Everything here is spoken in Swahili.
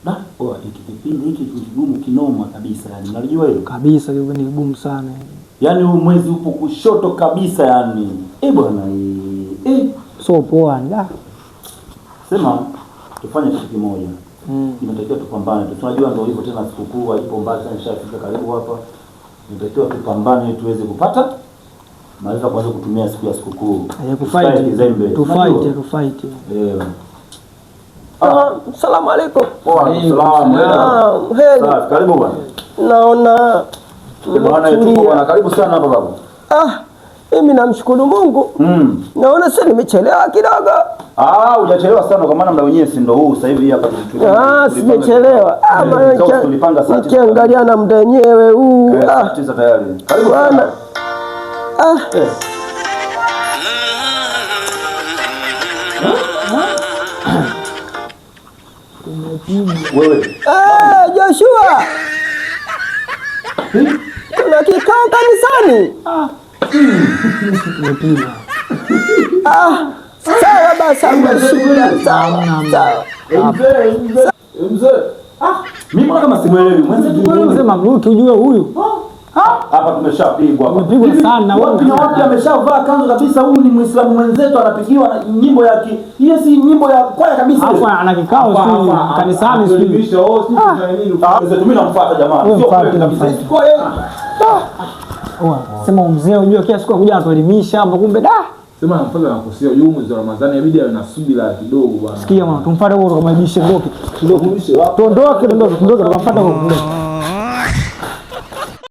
Da, poa, hiki kipindi hiki ni kigumu kinoma kabisa yani. Unajua hilo? Kabisa ni kigumu sana. Yaani huu mwezi upo kushoto kabisa yani. Eh bwana eh. So poa da. Sema tufanye kitu kimoja. Inatakiwa tupambane. Tunajua ndio hivyo tena, sikukuu haipo mbali sana, ishafika karibu hapa. Inatakiwa tupambane tuweze kupata maarifa kuanza kutumia siku ya sikukuu. Tusikae kizembe. Tufight, tufight. Eh. Salamu alaikum. Poa, salamu. Heri. Safi, karibu bwana. Naona Bwana tupo bwana, karibu sana hapa babu. Ah, mimi namshukuru Mungu. Naona sasa nimechelewa kidogo. Ah, hujachelewa sana kwa maana muda wenyewe si ndio huu sasa hivi hapa Ah, sijachelewa. Ah, maana tulipanga saa 9. nikiangalia na muda wenyewe huu. Saa 9 tayari. Karibu bwana. Ah. Wewe. Ah, Joshua. Kuna kikao kanisani. Ah, sawa basi, hamna shida. Sawa, sawa. Mzee, ah, mimi mbona kama simuelewi? Mwenzetu wewe. Mzee Mamluki ujue huyu. Hapa tumeshapigwa hapa. Tumepigwa sana Wapi na wapi ameshavaa kanzu kabisa, huyu ni Muislamu mwenzetu anapigiwa na nyimbo ya ki. Hiyo si nyimbo ya kwaya kabisa. Hapo ana kikao si kanisani si. Mwenzetu mimi namfuata jamaa. Wewe Sio mfuate, kweli kabisa. mfuate. Kwa yeye. Sema mzee ujue kila siku akuja anatuelimisha hapo kumbe da. Sema namfuata nakosea, yule mwezi wa Ramadhani inabidi awe na subira kidogo bwana. Sikia mwana, tumfuate huko tukamwibishe ngoki. Tuondoke, tuondoke, tuondoke tukamfuata huko.